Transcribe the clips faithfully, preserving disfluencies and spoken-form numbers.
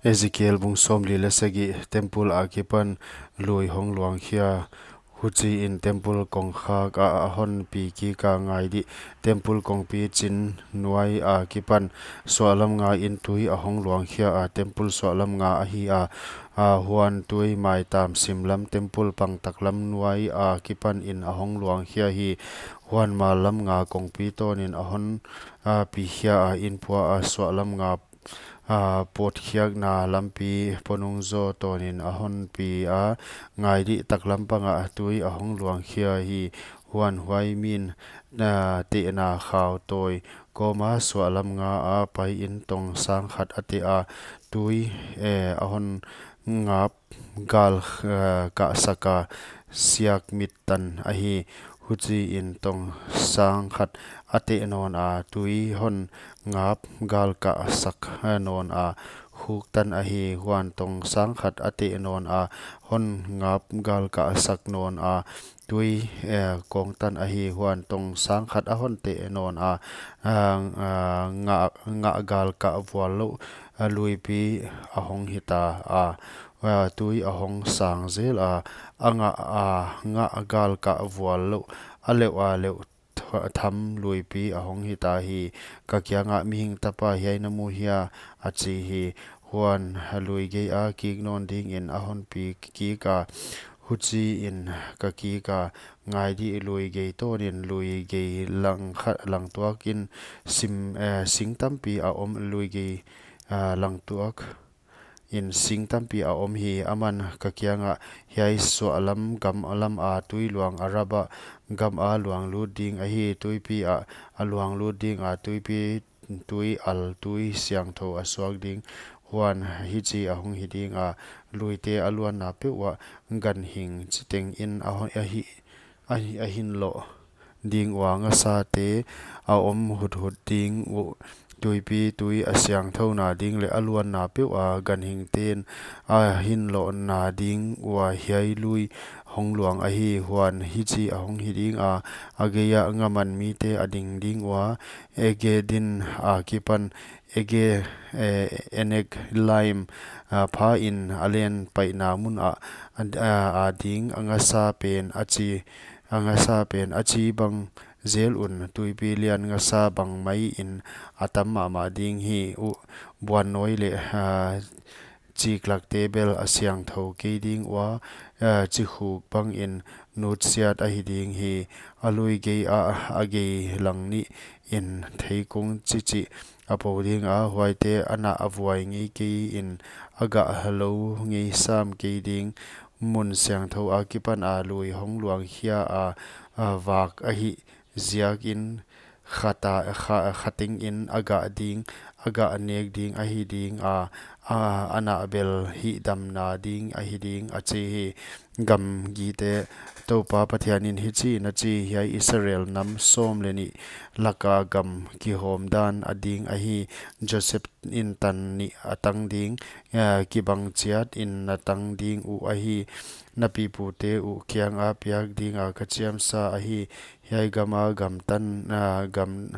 Ezekiel bung sawmli leh sagih. Temple akipan lui hong luang khia. Huchiin temple kongkhak ah a hon pi kik a, ngai di, temple kongpi chin nuai akipan suahlam nga in tui a hong luang khia a, temple suahlam nga ahi a, a, huan tui maitam simlam, temple pangtaklam nuai akipan in a hong luang khia hi. Huan mallam nga kongpi tawnin a hon, a, pi khia a, in pua a, suahlam nga, a, pawtkhiakna lampi ponung zaw tawnin a hon pi a, ngai di, taklam panga tui a hong luang khia hi. Huan huai min, a, tehna khau tawi kawma suahlam nga a pai in tong sang khat a teh a, tui, e, a hon ngap gal, e, kah sak a, siak mit tan ahi. Huchiin tong sang khat a teh nawn a, tui hon ngap gal kah sak, e, nawn a, khuk tan ahi. Huan tong sang khat a teh nawn a, hon ngap gal kah sak nawn a, tui, e, kawng tan ahi. Huan tong sang khat a hon teh nawn a, a, a, ngah, ngah gal kah vual louh, a, luipi a hong hita a, a, tui a hong sang zel a, a ngah, a, ngah gal kah vual louh, a leuh a leuh th-, tham luipi a hong hita hi. Ka kiangah, mihing tapa, hiai na mu hia? A chi hi. Huan lui gei a kik nawn dingin a hon pi kik a, huchiin ka kik a, ngai di, lui gei tawnin lui gei lang khat lang tuakin sim, e, sing tampi a om, lui gei, a, lang tuak in sing tampi a om hi. Aman ka kiangah, hiai suahlam gam lam a tui luang, Araba gam a luang lut ding ahi. Tuipi ah a luang lut ding a, tuipi tui al, tui siangthou a suak ding. Huan hichi a hong hi ding a, luite a luanna peuh uah ganhing chiteng in a hon, a hi, a hi, a hinloh ding ua, ngasate a om huthut ding uh, tuipi tui a siangthouna ding leh a luanna peuh a ganhingten a hinlohna ding ua hiai lui hong luang ahi. Huan hichi a hong hi ding a, a gei ah ngaman mite a ding ding ua, Engedi akipan Enge, e, Eneglaim, a, pha in a len paihna mun ah, a, a, a ding, a ngasa pen a chi, a ngasa pen a chi bang zel un, tuipi lian ngasa bang mai in a tam mahmah ding hi uh. Buannawi leh, a, chiklakte bel a siangthou kei ding ua, a, chikhuk bangin nutsiat ahi ding hi. A lui gei ah a gei lang nih in theikung chichih a po ding a, huaite a nah a vuai ngei kei in, a gah lou ngei sam kei ding. Mun siangthou akipan a lui hong luang khia a, a vak ahih ziakin khata, kha, kha tengin a gah ding, a gah nek ding ahi ding a, a, a nah bel hihdamna ding ahi ding, a chi hi. Gamgite. Toupa Pathianin hichiin a chi, hiai Israel nam sawm leh nih laka gam kihawm dan a ding ahi. Joseph in tan nih a tang ding, a, kibang chiat in na tang ding uh ahi. Na pipute uh kianga piak dinga ka chiamsa ahi. Hiai gama gam tan, a, gam,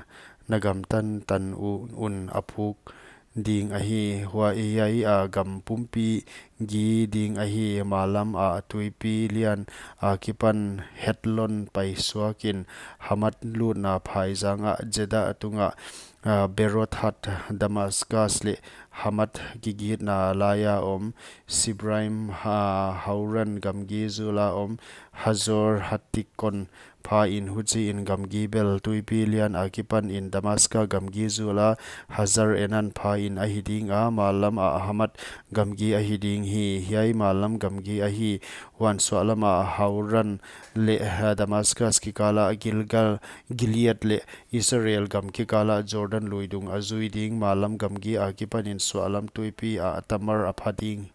na gam tan tan uh un a phuk ding ahi. Huai hiai a gam pumpi gi ding ahi. Mallam a tuipi lian akipan Hetlon pai suakin Hamat lutna phaizang ah Zedad tungah, a, Beroth-hattaavah, Damascus leh Hamat kigitna laia om, Sibraim, a, Hauran gamgi zula om, Hazor Hattikon pha in. Huchiin gamgi bel tuipi lian akipan in Damascus gamgi zula Hazar Enan pha in ahi ding a, mallam a Hamat gamgi ahi ding hi. Hiai mallam gamgi ahi. Huan suahlam a Hauran leh, a, Damascus kikala Gilgal, Gilead leh Israel gam kikala Jordan luidung a zui ding. Mallam gamgi akipan in suahlam tuipi a Tamar a pha ding.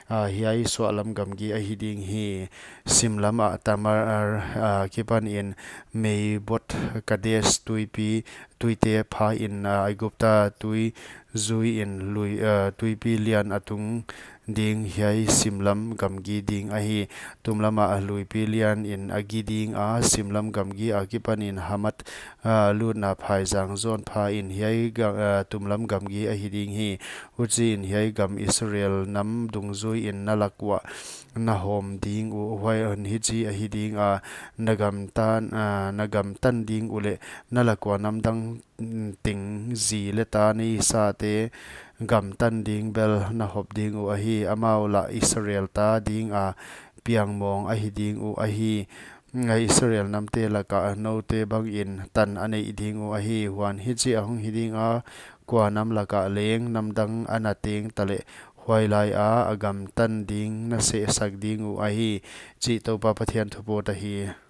A, hiai suahlam gamgi ahi ding hi. Simlam a Tamar, a, kipan in Meronoth Kadesh tuipi, tuite pha in, ah, Aigupta tui zui in lui, ah, tuipi lian a tung ding hiai simlam gamgi ding ahi. Tumlam a luipi lian in a gi ding a, simlam gamgi a kipan in Hamath, ah, lutna phaizang zawn pha in hiai ga-, ah, tumlam gamgi ahi ding hi. Huchi in hiai gam Israel nam dungzui in na lak uah na hawm ding uh, huai hun hichi ahi ding a, na gam tan, ah, na gam tan ding uh leh na lak ua nam dang, mm, ting zi leh ta nei sate gam tan ding bel na hawm ding uh ahi. Amau lah Israel ta ding a piangmawng ahi ding uh ahi. Nga Israel namte lak ah noute bang in tan a neih ding uh ahi. Huan hichi ahong hi ding a, kua nam lak ah leng nam dang a na teng taleh huai lai a a gam tan ding na sehsak ding uh ahi, chih Toupa Pathian thupawt ahi.